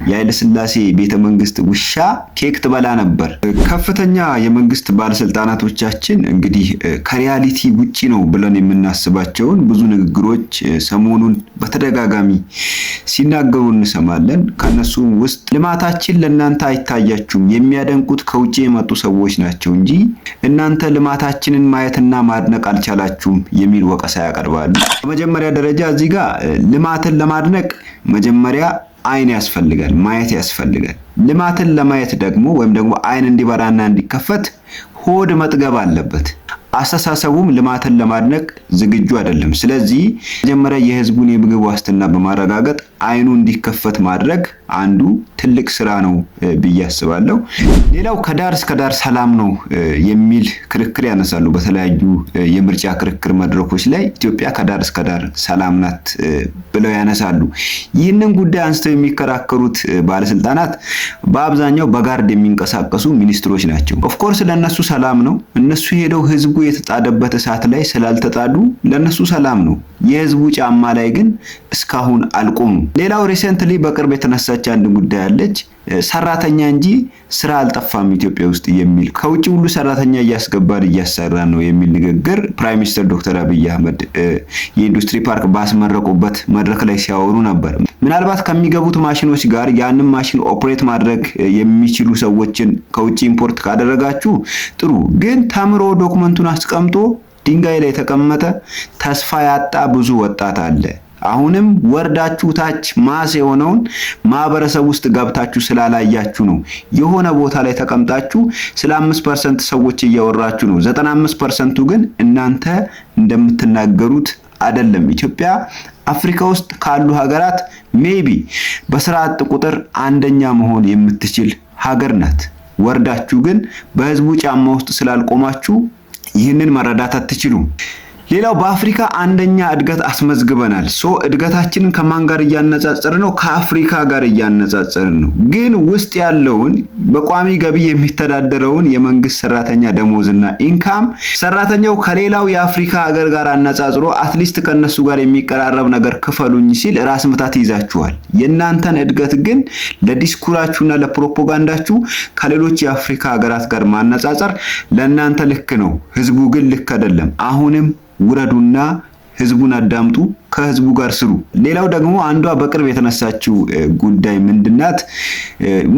የኃይለሥላሴ ቤተ መንግስት ውሻ ኬክ ትበላ ነበር። ከፍተኛ የመንግስት ባለስልጣናቶቻችን እንግዲህ ከ reality ውጪ ነው ብለን የምናስባቸውን ብዙ ንግግሮች ሰሞኑን በተደጋጋሚ ሲናገሩ እንሰማለን። ከነሱም ውስጥ ልማታችን ለእናንተ አይታያችሁም፣ የሚያደንቁት ከውጭ የመጡ ሰዎች ናቸው እንጂ እናንተ ልማታችንን ማየትና ማድነቅ አልቻላችሁም የሚል ወቀሳ ያቀርባሉ። በመጀመሪያ ደረጃ እዚህ ጋር ልማትን ለማድነቅ መጀመሪያ አይን ያስፈልጋል፣ ማየት ያስፈልጋል። ልማትን ለማየት ደግሞ ወይም ደግሞ አይን እንዲበራና እንዲከፈት ሆድ መጥገብ አለበት። አስተሳሰቡም ልማትን ለማድነቅ ዝግጁ አይደለም። ስለዚህ መጀመሪያ የህዝቡን የምግብ ዋስትና በማረጋገጥ አይኑ እንዲከፈት ማድረግ አንዱ ትልቅ ስራ ነው ብዬ አስባለሁ። ሌላው ከዳር እስከ ዳር ሰላም ነው የሚል ክርክር ያነሳሉ። በተለያዩ የምርጫ ክርክር መድረኮች ላይ ኢትዮጵያ ከዳር እስከ ዳር ሰላም ናት ብለው ያነሳሉ። ይህንን ጉዳይ አንስተው የሚከራከሩት ባለስልጣናት በአብዛኛው በ guard የሚንቀሳቀሱ ሚኒስትሮች ናቸው። Of course ለእነሱ ሰላም ነው። እነሱ ሄደው ህዝቡ የተጣደበት እሳት ላይ ስላልተጣዱ ለእነሱ ሰላም ነው። የህዝቡ ጫማ ላይ ግን እስካሁን አልቆሙም። ሌላው recently በቅርብ የተነሳች አንድ ጉዳይ አለች። ሰራተኛ እንጂ ስራ አልጠፋም ኢትዮጵያ ውስጥ የሚል፣ ከውጭ ሁሉ ሰራተኛ እያስገባን እያሰራን ነው የሚል ንግግር Prime Minister ዶክተር አብይ አህመድ የኢንዱስትሪ ፓርክ ባስመረቁበት መድረክ ላይ ሲያወሩ ነበር። ምናልባት ከሚገቡት ማሽኖች ጋር ያንን ማሽን operate ማድረግ የሚችሉ ሰዎችን ከውጭ import ካደረጋችሁ ጥሩ፣ ግን ተምሮ document ኡን አስቀምጦ ድንጋይ ላይ የተቀመጠ ተስፋ ያጣ ብዙ ወጣት አለ። አሁንም ወርዳችሁ ታች mass የሆነውን ማህበረሰብ ውስጥ ገብታችሁ ስላላያችሁ ነው። የሆነ ቦታ ላይ ተቀምጣችሁ ስለ 5% ሰዎች እያወራችሁ ነው። 95% ቱ ግን እናንተ እንደምትናገሩት አይደለም። ኢትዮጵያ አፍሪካ ውስጥ ካሉ ሀገራት maybe በስራ አጥ ቁጥር አንደኛ መሆን የምትችል ሀገር ናት። ወርዳችሁ ግን በህዝቡ ጫማ ውስጥ ስላልቆማችሁ ይህንን መረዳት አትችሉም። ሌላው በአፍሪካ አንደኛ እድገት አስመዝግበናል። So እድገታችንን ከማን ጋር እያነጻጸርን ነው? ከአፍሪካ ጋር እያነጻጸርን ነው። ግን ውስጥ ያለውን በቋሚ ገቢ የሚተዳደረውን የመንግስት ሰራተኛ ደሞዝና income ሰራተኛው ከሌላው የአፍሪካ ሀገር ጋር አነጻጽሮ at least ከነሱ ጋር የሚቀራረብ ነገር ክፈሉኝ ሲል ራስ ምታት ይዛችኋል። የእናንተን እድገት ግን ለዲስኩራችሁና ለፕሮፓጋንዳችሁ ከሌሎች የአፍሪካ ሀገራት ጋር ማነጻጸር ለእናንተ ልክ ነው፣ ህዝቡ ግን ልክ አይደለም። አሁንም ውረዱና ህዝቡን አዳምጡ፣ ከህዝቡ ጋር ስሩ። ሌላው ደግሞ አንዷ በቅርብ የተነሳችው ጉዳይ ምንድናት?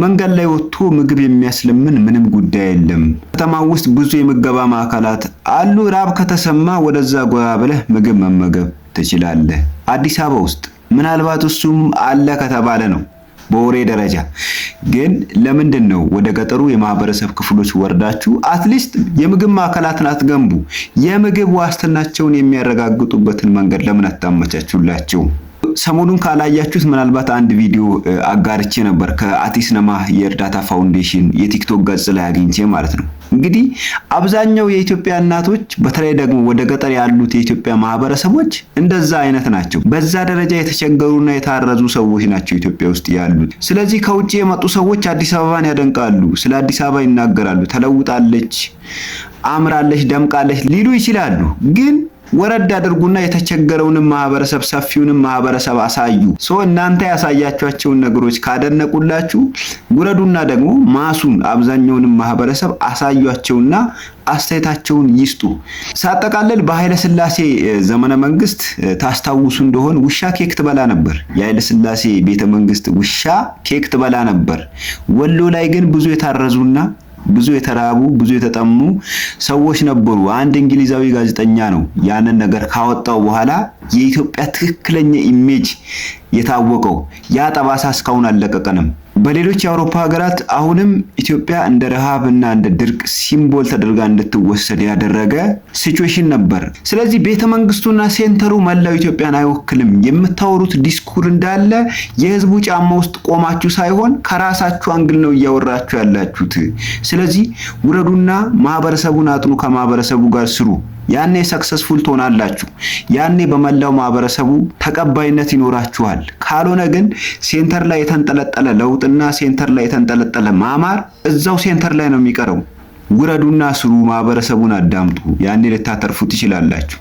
መንገድ ላይ ወጥቶ ምግብ የሚያስለምን ምንም ጉዳይ የለም። ከተማ ውስጥ ብዙ የምገባ ማዕከላት አሉ። ራብ ከተሰማ ወደዛ ጎራ ብለህ ምግብ መመገብ ትችላለህ። አዲስ አበባ ውስጥ ምናልባት እሱም አለ ከተባለ ነው በወሬ ደረጃ። ግን ለምንድን ነው ወደ ገጠሩ የማህበረሰብ ክፍሎች ወርዳችሁ at least የምግብ ማዕከላትን አትገንቡ? የምግብ ዋስትናቸውን የሚያረጋግጡበትን መንገድ ለምን አታመቻቹላቸው? ሰሞኑን ካላያችሁት ምናልባት አንድ ቪዲዮ አጋርቼ ነበር ከአቲስ ነማ የእርዳታ ፋውንዴሽን የቲክቶክ ገጽ ላይ አግኝቼ ማለት ነው። እንግዲህ አብዛኛው የኢትዮጵያ እናቶች፣ በተለይ ደግሞ ወደ ገጠር ያሉት የኢትዮጵያ ማህበረሰቦች እንደዛ አይነት ናቸው። በዛ ደረጃ የተቸገሩና የታረዙ ሰዎች ናቸው ኢትዮጵያ ውስጥ ያሉት። ስለዚህ ከውጭ የመጡ ሰዎች አዲስ አበባን ያደንቃሉ፣ ስለ አዲስ አበባ ይናገራሉ። ተለውጣለች፣ አምራለች፣ ደምቃለች ሊሉ ይችላሉ። ግን ወረድ አድርጉና የተቸገረውንም ማህበረሰብ፣ ሰፊውንም ማህበረሰብ አሳዩ። So እናንተ ያሳያችኋቸውን ነገሮች ካደነቁላችሁ ውረዱና ደግሞ mass ኡን፣ አብዛኛውንም ማህበረሰብ አሳዩአቸውና አስተያየታቸውን ይስጡ። ሳጠቃልል በኃይለ ሥላሴ ዘመነ መንግስት ታስታውሱ እንደሆን ውሻ ኬክ ትበላ ነበር። የኃይለ ሥላሴ ቤተ መንግስት ውሻ ኬክ ትበላ ነበር። ወሎ ላይ ግን ብዙ የታረዙና ብዙ የተራቡ፣ ብዙ የተጠሙ ሰዎች ነበሩ። አንድ እንግሊዛዊ ጋዜጠኛ ነው ያንን ነገር ካወጣው በኋላ የኢትዮጵያ ትክክለኛ image የታወቀው። ያ ጠባሳ እስካሁን አልለቀቀንም። በሌሎች የአውሮፓ ሀገራት አሁንም ኢትዮጵያ እንደ ረሃብ እና እንደ ድርቅ symbol ተደርጋ እንድትወሰድ ያደረገ situation ነበር። ስለዚህ ቤተ መንግስቱና center ኡ መላው ኢትዮጵያን አይወክልም። የምታወሩት ዲስኩር እንዳለ የህዝቡ ጫማ ውስጥ ቆማችሁ ሳይሆን ከራሳችሁ angle ነው እያወራችሁ ያላችሁት። ስለዚህ ውረዱና ማህበረሰቡን አጥኑ፣ ከማህበረሰቡ ጋር ስሩ። ያኔ successful ትሆናላችሁ። ያኔ በመላው ማህበረሰቡ ተቀባይነት ይኖራችኋል። ካልሆነ ግን center ላይ የተንጠለጠለ ለውጥና center ላይ የተንጠለጠለ ማማር እዛው center ላይ ነው የሚቀረው። ውረዱና ስሩ፣ ማህበረሰቡን አዳምጡ። ያኔ ልታተርፉ ትችላላችሁ።